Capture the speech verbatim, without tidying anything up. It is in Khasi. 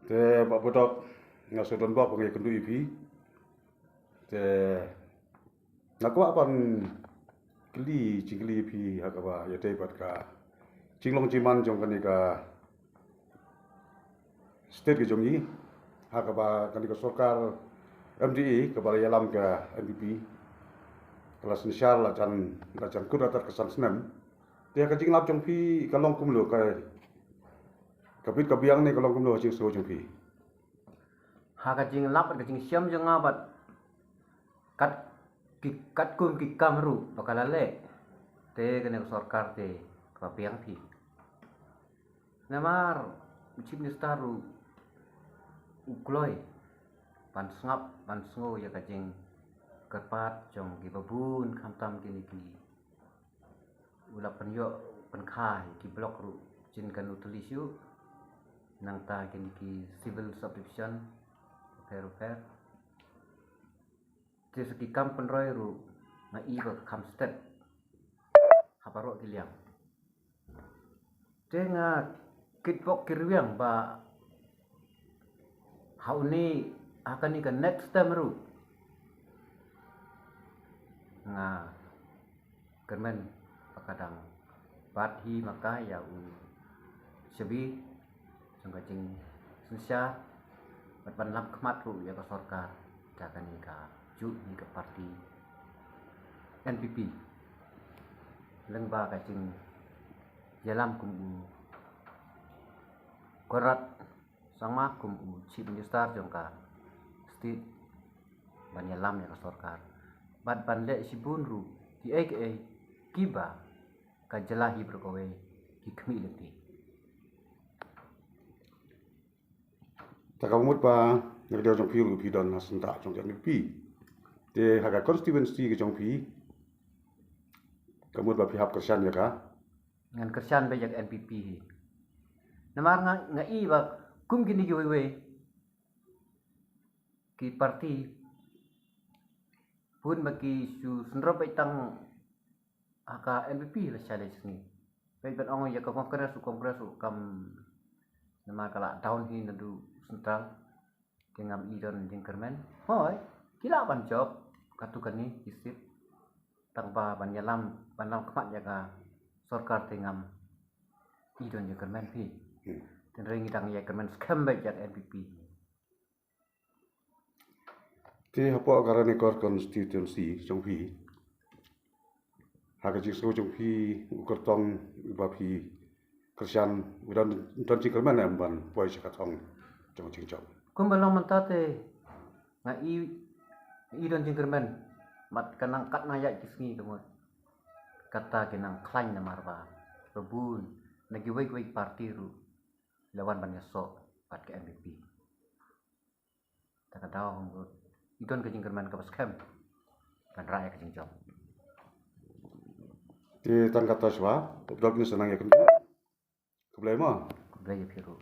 Te Bah Budok, nga shu don bok nga ïakynduh ïa phi. Te nga kwah ban kylli jingkylli ïa phi ha kaba ïadei bad ka jinglong jingman jong kane ka state ka jong ngi, ha kaba kane ka sorkar M D A kaba la ïalam ka N P P ka la synshar la jan, la jan kut artat ka san snem. Te ha ka jinglap jong phi ka long kumno, ka, ka bit ka biang ne ka long kumno ha jingsngew jong phi? Ha ka jinglap, ka jingshem jong nga bad kat ki, katkum ki kam ruh ba ka la leh, te kane ka sorkar te kaba biang phi. Namar u Chief Minister ruh u kloi ban sngap, ban sngew ïa ka jingkyrpad jong kiba bun, khamtam kine ki, u la pynïoh pynkha ïa ki block ruh jin kano tylli shuh, nangta kine ki civil subdivision bapher bapher. Te sa ki kam pynroi ruh nga i ba ka kham stet ha baroh ki liang. Te nga kitbok kirwiang ba ha une, ha kane ka next term ruh nga kyrmen ba ka dang bat hi ma ka ïa u shabi jong ka jingsynshar bad ban lam khmat ruh ïa ka sorkar da kane kajuh ne ka party N P P. Lyngba ka jingïalam kum u Conrad Sangma kum u Chief Minister jong ka state, ban ïalam ïa ka sorkar bad ban leh shibun ruh kiei kiei kiba ka jylla hi baroh kawei ki khmih lynti. Ta ka mut ba na ka daw jong phi ruh phi don ha senta jong ka N P P. Te ha ka constituency ka jong phi, ka mut ba phi hap kyrshan ïa ka? Ngan kyrshan beit ïa ka N P P hi. Namar nga, nga i ba kum kine kiwei wei ki party, bun ba ki shu synrop beit tang ha ka N P P la sha lei sngi. Beit ban ong ïa ka Congress, u Congress u kam, namar ka la down hi naduh central. Te ngam i don jingkyrmen. Hooid, ki lah ban jop katto katne ki seat, tang ba ban ïalam, ban lam khmat ïa ka sorkar te ngam i don jingkyrmen phi. Hmm. Te hynrei ngi dang ïakyrmen skhem beit ïa ka N P P. Te hapoh ka Ranikor constituency jong phi, ha ka jingsngew jong phi, u kyrtong uba phi kyrshan u don, don jingkyrmen em ban poi sha ka thong jong ka jingjop? Kumba long mynta te nga i, i don jingkyrmen, bad ka nang kat nang ïaid ki sngi ka mut kata ki nang khlaiñ namar ba bun na kiwei kiwei party ruh la wan ban ïasoh bad ka N P P. Ta ka daw hangto i don ka jingkyrmen kaba skhem ban rah ïa ka jingjop. Te tang kata shuwa, u Bah Budok, ngin sa nang ïakynduh. Khublei mo. Khublei ïa phi ruh.